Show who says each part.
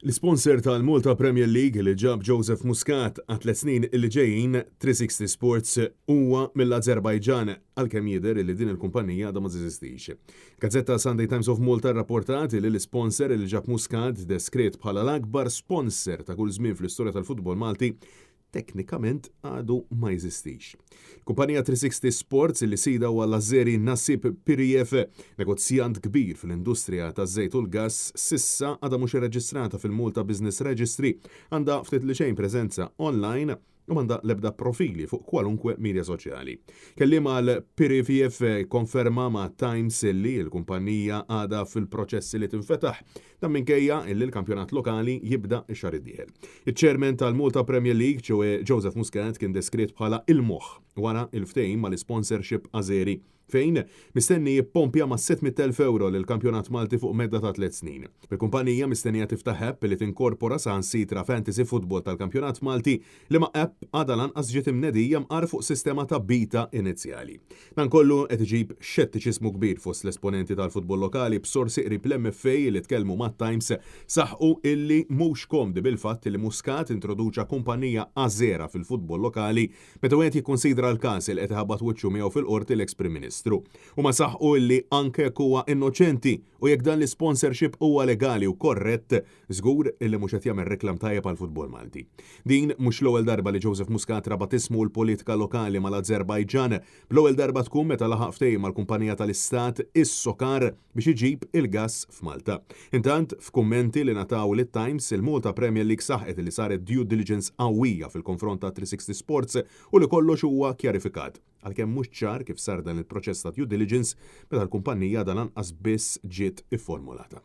Speaker 1: L-isponsor tal-Malta Premier League li ġab Joseph Muscat għat-tliet snin li ġejjin, 360 Sports, huwa mill-Azerbajġan, għalkemm jidher li din il-kumpanija għadha ma teżistix. Gazzetta Sunday Times of Malta rrapportat li l-isponsor li ġab Muscat, deskritt bħala l-akbar sponsor ta' kull żmien fl-istorja tal-futbol Malti, teknikament għadu ma jeżistix. Kumpanija 360 Sports, li sidha huwa l-Azeri Nasib Piriyev, negozjant kbir fil-industrija taż-żejt u l-gass, s'issa għadha mhux irreġistrata fil-Malta Business Registry, għandha ftit li xejn preżenza online u m'għandha l-ebda profili fuq kwalunkwe media soċjali. Kelliem għal Piriyev konferma ma' Times li l-kumpanija għadha fil-proċessi li tinfetaħ. Dan minkejja illi l-kampjonat lokali jibda x-xahar id-dieħel. Iċ-chairman tal-Malta Premier League, ċoè Joseph Muscat, kien deskritt bħala il-moħħ wara il-ftehim mal-sponsorship Azeri, fejn mistenni jippompja ma' 700,000 euro lil kampjonat Malti fuq medda ta' 3 snin. Il-kumpanija mistennija tiftaħ app li tinkorpora saħansitra fantasy football tal-kampjonat Malti, li ma app għadha lanqas ġiet imnedija mqar fuq sistema ta' beta inizjali. Dan kollu qed iġib xettiċismu kbir fost l-esponenti tal-futbol lokali, b'sorsi qrib l-MFA li tkellmu ma' Times saħqu illi mhux komdi bil-fatt li Muscat introduċa kumpanija Azera fil-futbol lokali meta wieħed jikkonsidra l-każ li qed iħabbat wiċċu miegħu fil-qorti l-eks Prim Ministru. U ma saħqu illi anke jekk huwa innoċenti u jekk dan l-sponsorship huwa legali u korrett, żgur illi mhux qed jagħmel reklam tajjeb għal futbol Malti. Din mhux l-ewwel darba li Joseph Muscat rabat ismu l-politika lokali mal-Azerbajġan, bl-ewwel darba tkun meta laħaq ftehim mal-kumpanija tal-Istat is-Sokar biex iġib il-gas f'Malta. Intant, f'kummenti li ngħataw lit-Times, il-Malta Premier League saħqet li saret due diligence qawwija fil-konfront ta' 360 Sports u li kollox huwa kjarifikat, għalkemm mhux ċar kif sar dan il-proċess ta' due diligence meta l-kumpanija dan anqas biss ġiet ifformulata.